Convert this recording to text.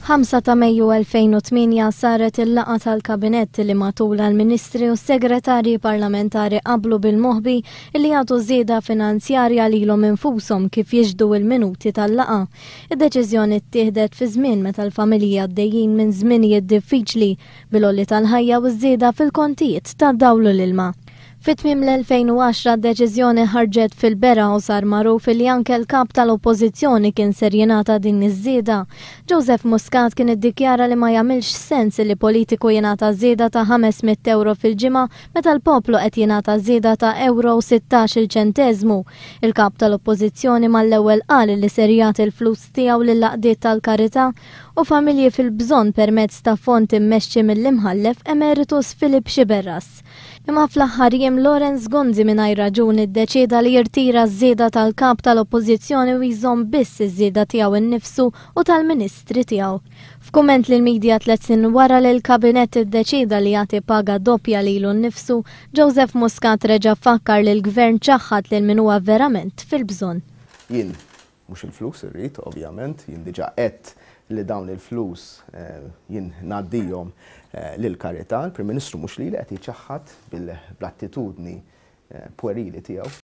5 ta' Mejju 2008 saret il-laqgħa tal-Kabinett li matulha l-Ministri u s-Segretarji Parlamentari qablu bil-moħbi li jagħtu żieda finanzjarja lilhom infushom kif jixhdu l-minuti tal-laqgħa. Id-deċiżjoni ttieħdet fi żmien meta l-familji għaddejjin minn żminijiet diffiċli bil-għoli tal-ħajja u ż-żieda fil-kontijiet tad-dawl u l-ilma. Fi tmiem l-2010 d-deċiżjoni ħarġet fil-beraħ u sar magħruf li anke l-Kap tal-Oppożizzjoni kien ser jingħata din iż-żieda. Joseph Muscat kien iddikjara li ma jagħmilx sens li politiku jingħata żieda ta' 500 ewro fil-ġimgħa meta l-poplu qed jingħata żieda ta' ewro u 16-il ċenteżmu. Il-Kap tal-Oppożizzjoni mal-ewwel qal li ser jagħti l-flus tiegħu lill-għaqdiet tal-karità u familji fil-bżonn permezz ta' fond immexxi mill-Imħallef Emeritus Philip Sciberras. Imma fl-aħħar jiem Lawrence Gonzi mingħajr raġuni ddeċieda li jirtira ż-żieda tal-Kap tal-Oppożizzjoni u jżomm biss iż-żieda tiegħu nnifsu u tal-Ministri tiegħu. F'kumment lill-media tliet snin wara li l-Kabinett iddeċieda li jagħti paga doppja lilu nnifsu, Joseph Muscat reġa' fakkar li l-Gvern ċaħħad lil min huwa verament fil-bżonn. Jien Mhux il-flus irrid, ovvjament, jien diġà għedt li dawn il-flus jien ngħaddihom lill-karità. Il-Prim Ministru mhux lili qed jiċaħħad bl-attitudni puerili tiegħu.